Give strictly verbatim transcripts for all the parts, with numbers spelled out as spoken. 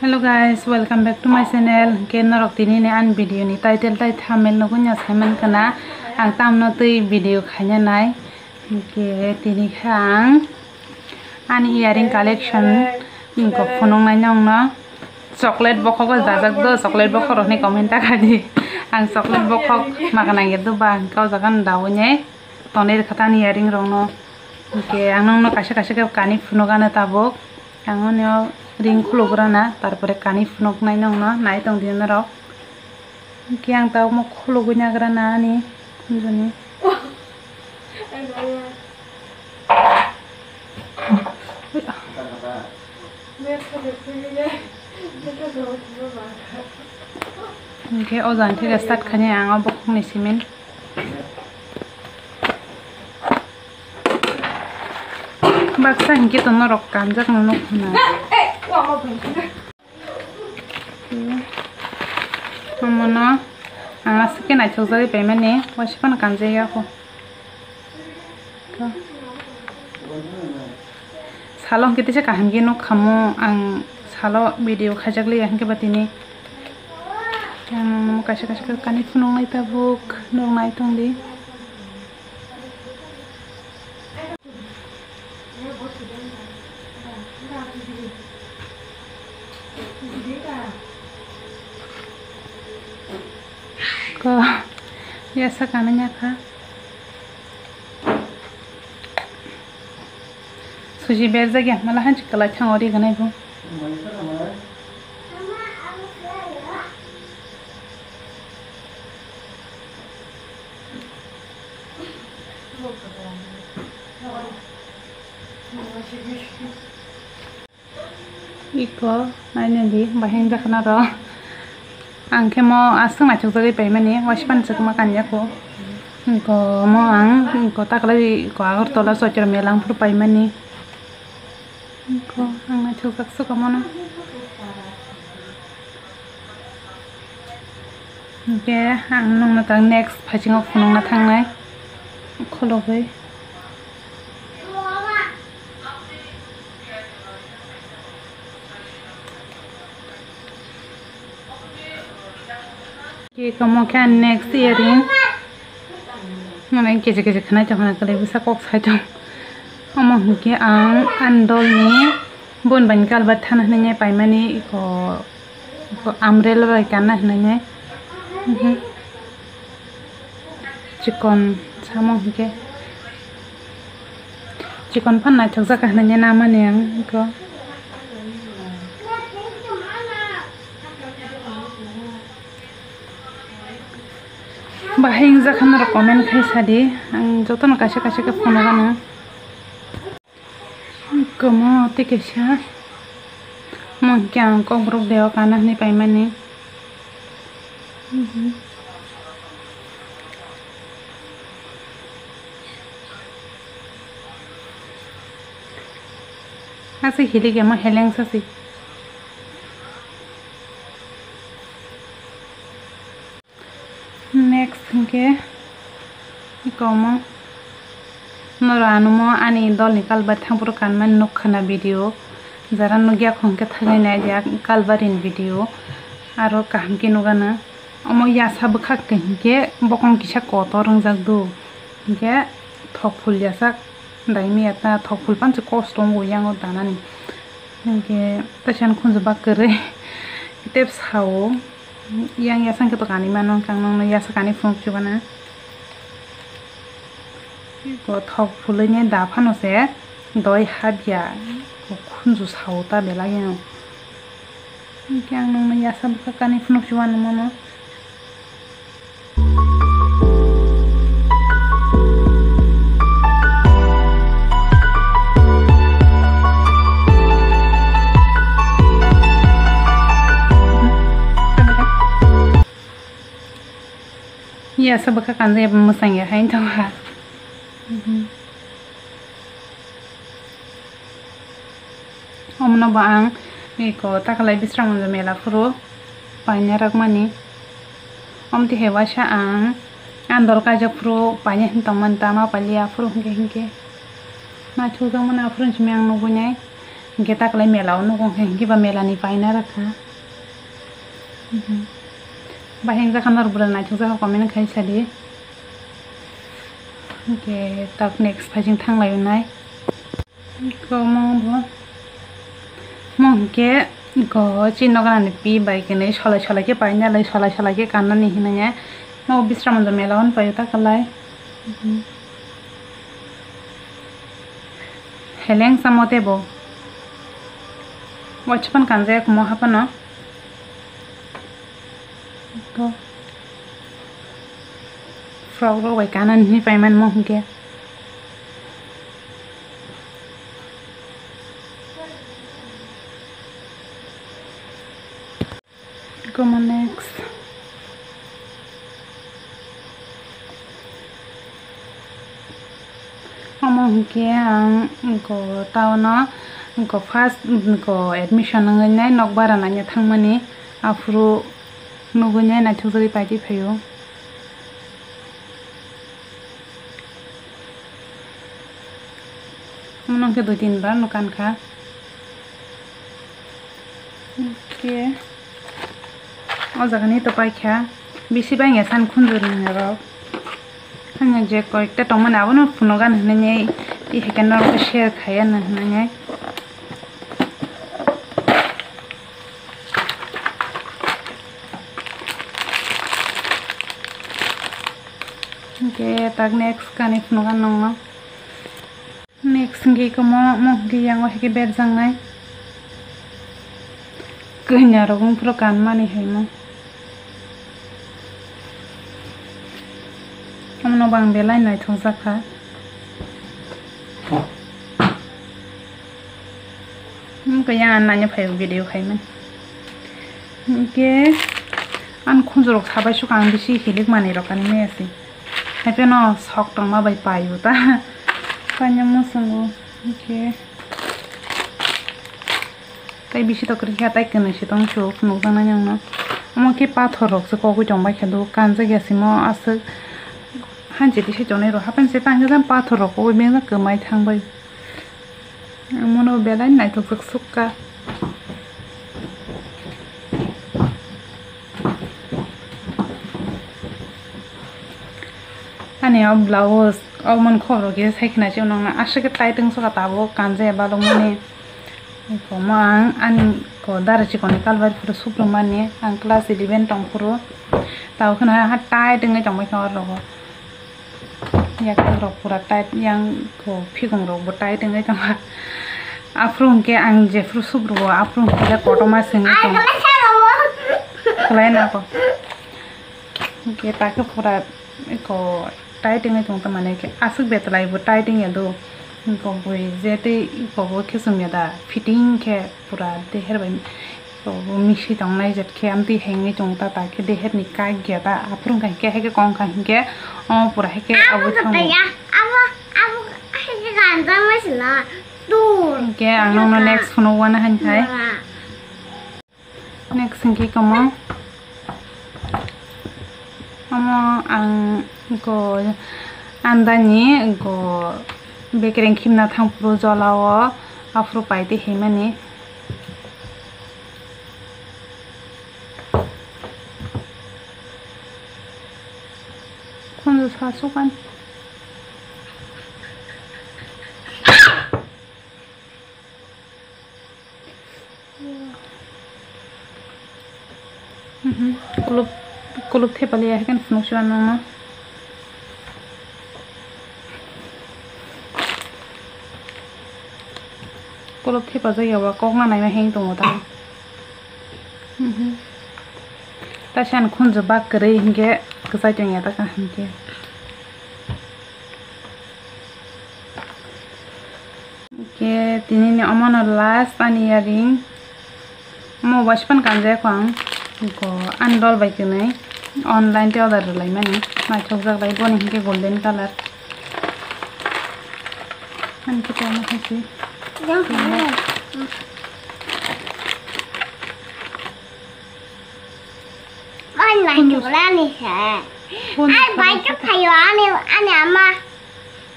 Hello guys, welcome back to my channel. Hwnkhe norok tini ni ani video ni title tai thumbnail nugwi no saiman kana ang tamno twi video khaina nai. Hwnkhe tini khe ang ani earring collection wngkok phunuknai nongno. Chocolate bokhok o jajak do, chocolate bokhok rokni comment ta khadi. Ang chocolate bokhok makana ge do ba hwnkhe o jaga no dawi nai. Tonwi rwkha tani earring rokno. Hwnkhe ang nokno kaisa kaisa khe kani phunukgana tabuk. Ang ani o ring khulugrana, tarpore kani phunuknai nokno nai tongdi norok. Hwnkhe ang tabukmo khulugwi nagrana ani khunjuni. Hwnkhe o jang khe start khainai ang o bokhokni simi. Baksa hinkhe to norok kanjakno nukho na. Omono ang aswk khe naithokjagwi paimani, waisa phano kanjak ya kho. Salo hwnkhe teisa kaham khe nuk khamu, ang salo video khaijak liya hwnkhe ba tini. Ang kaisa kaisa khe kani phunuknai tabuk, norok nai tongdi. Ko, yasa kananya kha. Suji berjak ya, mala hanchi kwlai thango ri ganai bo. Iko, nainadi, bahai wngjakha na ro. Ang khe mo aswk naithokjagwi paimani, waisa phano chwkma kanya kho. Iko mo ang, iko taklai, iko Agartala Choitro mela wngphuru paimani. Iko, ang naithokjak swkang mano. Hwnkhe ang nokno tang next phaising o phunukna thangnai khulugwi. Khe omo khe ang next earring. Mane keje keje khwnai tongkha na kwlwi bwsa kok sai tong. Omo hwnkhe ang ani dolni bon bai kalbar thana hwnwi paimani iko, iko umbrella bai kanna hwnwi. Mhm. Chikon samo hwnkhe. Chikon phan naithokjak kha hwnwi namani ang iko. Bahai wngjakha norok comment khai sadi, ang jotono kaisa kaisa khe phunukgana. Komo tei kaisa, omo hwnkhe ang kokborok deo kana hwnwi paimani. Aswk hilikya ma heleng sasi. Next hwnkhe ikomo norok anumo ani dolni kalbar thangphuru kanmani nukha na video. Jara nukya kho hwnkhe thangwi naidi a kalbarini video. Aro kaham khe nukgana. Omo yasa bwkhak hinkhe bokong kisa kotor wngjak do. Hinkhe thok phul yasa daimia ta thok phul pansi kosto wngo yango danani. Hinkhe teisa khunju bak kwrwi tei sao. Yang yasang khe to kani mano, ang nokno yasa kani phunuk chubana. Iko thok phulwini da phano se doi habya, khunju sao ta belai no. Hinkhe ang nokno yasa bwkha kani phunuk chubana mano. Yasa bwkha kanjak ya mwsang ya hai tongkha. Omono bo ang iko takalai Bisramganj mela phuru paina rakmani. Omtwi hai waisa ang andol kaijak phuru paina hin tongmani tama pailiya aphuru hinkhe hinkhe naithokjakmani aphuru simi ang nugwi nai. Hingke taklai mela o nugo hingke, hingke ba mela ni paina rwkha. Mhm. Bahai wngjakha norok bwrwi naithokjakha comment khai sadi. Hingke tak next phaising thanglai nai. Iko mo bo. Mo hingke iko chini nogo ani pi bai kwnwi solai solai khe painani, solai solai khe kannani hinwi. Mo Bisramando mela o paio taklai. Mhm. Heleng samo tebo. Wachi pan kanjak mo hapano. To. Frog rok bai kana ni paiman mo hingke. Komo next. Omo hingke ang go town o go first go admission wngwi nai nok bara naina thangmani aphuru nugwi nai naithokjagwi paidi phaio. Omo nokhe dui tin bar no kankha. Hingke o jaga ni to paikha bisi bai ya san khunjur ni rok. Hanya je koyekta tongmani abono phunukgani hinwi i hai khe norokno share khai ya hinwi. Hingke tak next kani phunukha nongno. Next hingke iko mo, mo hingke yango hingke berjaknai. Kanya rok wngphuru kanmani hai mo. Omono bo ang belai naithokjak kha. Hingke yang ang naina phaio video khaimani. Hingke ang khunjurok sabai sukha ang bisi hilik manwi rok ani maya se. Haipheno sok tongma bai paio ta. Paina muchungo. Hingke. Tai bisi to kwrwi kha, tai kwnwi se tong su phunukjaknai nangno. Omo khe pathor rok se kogwi tong bai kha do, kanjak ya simo aswk. Hanchi tisa tonwi rw hapan se tang khe pathor rok kogwi beng kwmai thang bai. Omono belai naithokjak sukha. Ani o blouse o mon khoro khe sai khna se nangno aswk khe tight wng sukha tabuk kanje balokmani. Komo ang ani ko dara chikon ni kalbai phuru subrumani ang class eleven tong phuru tabuk kheno ha tight wngwi tongbai kha oro. Yakrok rok pura tight, yang ko phikong rok bo tight wngwi tongkha. Aphuru hwnkhe ang jephuru subrugo, aphuru hwnkhe kotorma sengwi tong. Kwlai na ko. Hwnkhe takhe pura ko tight wngwi tong tamani khe aswk betlai bo tight wngya do. Ko bui je tei ko bo khe chumya da fitting khe pura deher bai. Bo misi tongnai jet khe amtwi hengwi tong ta, ta khe deher ni kak ya ta, aphuru wngkha hinkhe, haikhe kong kha hinkhe, omo pura haikhe abo thango. Abo, abo haikhe ganjak mai sina. Dur. Hinkhe ang nokno next phone o uana han khai. Next hinkhe komo. Omo ang ko andani ko bekereng khimna thangphuru jolao aphuru paitwi himani. Khunju sa sukan. Mhm. Kulub, kulub thepaliya hai kan phunuk chuan nangno. Kulub thepajak ya ba kok ma naima heng tongo ta. Mhm. Ta san khunju bak kwrwi hinkhe kwchai tongya ta kaham khe. Hingke tini ni omo no last ani earring. Omo washi pan kanjak ang. Go ani dol bai kwnwi online tei order rwlai mani. Naithok jak bai boni hingke golden colour. Ani khe tongma khe se. Ani naithok ani se. Ani bai khe phaio ani, ani ama.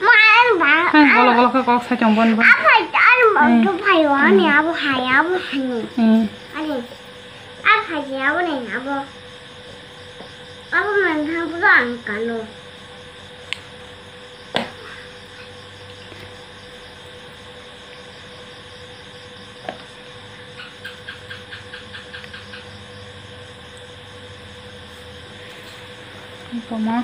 Ma ani ba. Ang golo golo khe kok sai tong bon bon. Aphai ani Ang to phaio, ani abo hai, abo hani. Hmm. Ani, a phaji abo ni abo. Abo man thang pura ang kalo. Toma.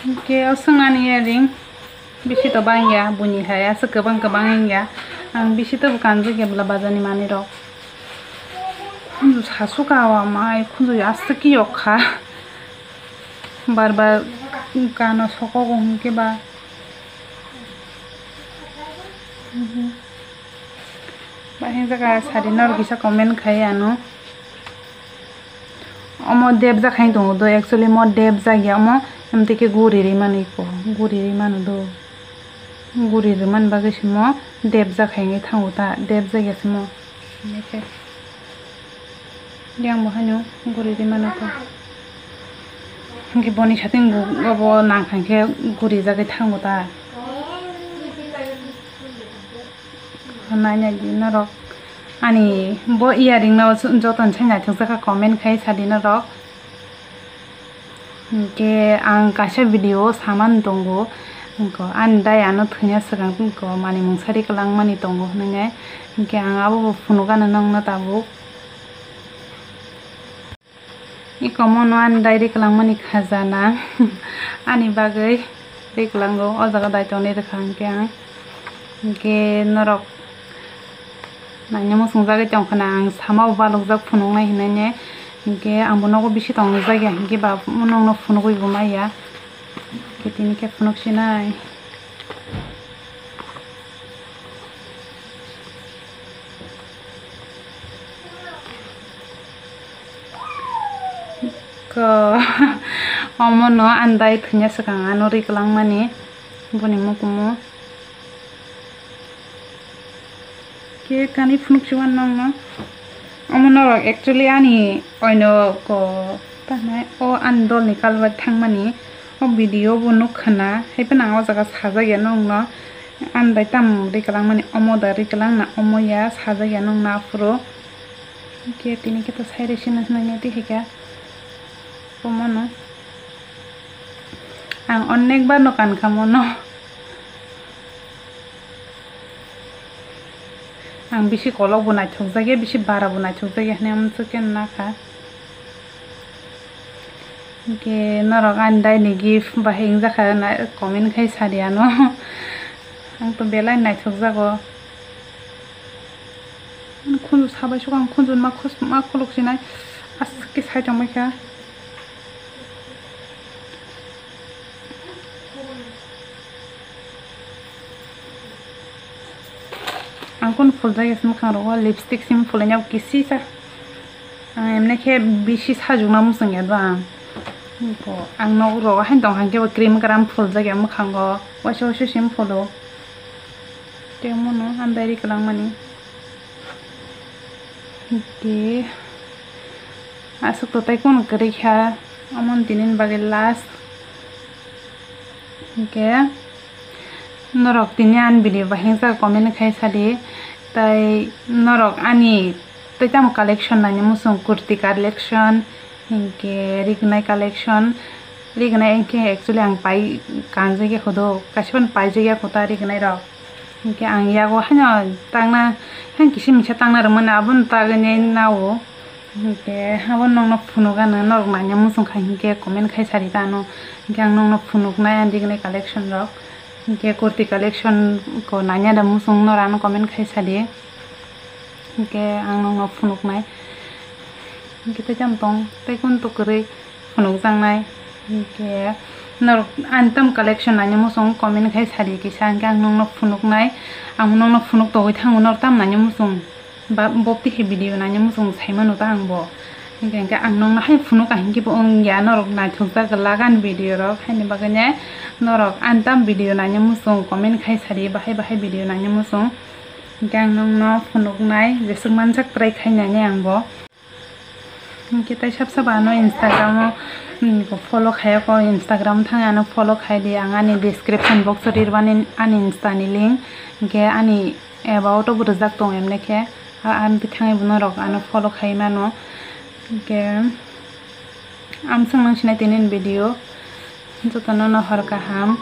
Hingke o swngnani earring bisi to bangya, buini hai aswk kwbang kwbang wngya. Ang bisi to bo kanjak ya bwla bazar ni manwi rok. Khunju sasu ka o ama, ai khunju aswk yok kha. Bar bar kano sokogo hingke ba. Bahai jaga sari norok kisa comment khai ano. Omo debjak hai tongo do, actually mo debjak ya omo, amtwi khe guri ri manwi ko, guri ri mano do. Guri ri man bagwi se mo debjak hai wngwi thango ta, debjak ya se mo. Yang bo haino guri ri mano ko. Hingke boni sating bo, bo nang kha khe guri jagwi thango ta. Nai nai di norok ani bo earring no joto ni sai naithok jakha comment khai sadi norok. Hingke ang kaisa video o samani tongo, hingke ani dai ano thwina swkang hingke manwi mungsa ri kwlangmani tongo hwnwi nai, hingke ang abo bo phunukgano nongno tabuk. Ikomo no ani dai ri kwlangmani khajana ani bagwi ri kwlango, o jaga dai tongnai rwkha hingke ang, hingke norok Naina muchungjagwi tongkha na, ang sama bo balokjak phunuknai hinwi ne, hinkhe ang bo nogo bisi tongjak ya, hinkhe ba nongno phunugwi bo maya, hinkhe tini khe phunuk sinai. Ko omono andai thwina swkang ano ri kwlangmani boni mukumu. Khe kani phunuk si uanw nongno. Omo norok actually ani oino ko tanai o ani dolni kalbai thangmani o video bo nukha na, haiphano ang o jaga sajak ya nongno. Ani bai tamo ri kwlangmani omo da ri kwlang na omo ya sajak ya nongno aphuru. Khe tini khe to sai ri sino hinwi nai twi khe omono ang onek bar no kankha mono. Ang bisi kolok bo naithokjak ya, bisi bara bo naithokjak ya hinwi amswk khe nakha. Hinkhe norok ani dai ni gift bahai wngjakha na comment khai sadi ano. Ang to belai naithokjago. Khunju sabai sukha ang khunju ma khus-, ma khuluk sinai aswk khe sai tongbaikha. Ang kunu phuljak ya se mwkhang rogo lipstick simi phulai nai kisisa. Ang emne khe bisi sajwk na muchung ya do ang. Bo ang nogo rogo haino tong kha khe bo cream karam phuljak ya mwkhango waisa waisa simi phulo. Tei omono andai ri kwlangmani. Hinkhe aswk to tei kunu kwrwi kha, omono tini bagwi last. Hinkhe norok tini ani video bahai wngsa comment khai sadi, tei norok ani tei tamo collection naina muchung, kurti collection, hinkhe rignai collection. Rignai hinkhe actually ang pai kanjak ya kho do, kaisa phano paijak ya kho ta rignai rok. Hinkhe ang yago haino tangna, haino kisa misa tangna rwmani abono tagwi nai nao. Hinkhe abo nokno phunuk ano, norok naina muchung kha hinkhe comment khai sadi ta ano. Hinkhe ang nokno phunuknai ani rignai collection rok. Hinkhe kurti collection ko naina da muchung norok ano comment khai sadi. Hinkhe ang nokno phunuknai. Hinkhe tei tamo tong, tei kunu to kwrwi phunukjaknai. Hinkhe norok ani tamo collection naina muchung comment khai sadi kisa, hinkhe ang nokno phunuknai. Ang nokno phunuk togwi thango, norok tamo naina muchung ba, bo twi khe video naina muchung sai mano ta ang bo. Hinkhe, hinkhe ang nokno hai phunuk ka hinkhe bo wng ya, norok naithokjak glak ani video rok, haini bagwi ne norok ani tamo video naina muchung comment khai sadi, bahai bahai video naina muchung. Hinkhe ang nokno phunuknai jeswk manjak try khainani ang bo. Hinkhe tei sab sab ano Instagram o Follow khaiyakho Instagram thangwi ano follow khaidi, ang ani description box o rirwani ani Insta ni link, hwnkhe ani about o bo rijak tongo emne khe, a-, amtwi thangwi bo norok ano follow khai mano. Hwnkhe amswk nang sinai tini video jotono no hor kaham.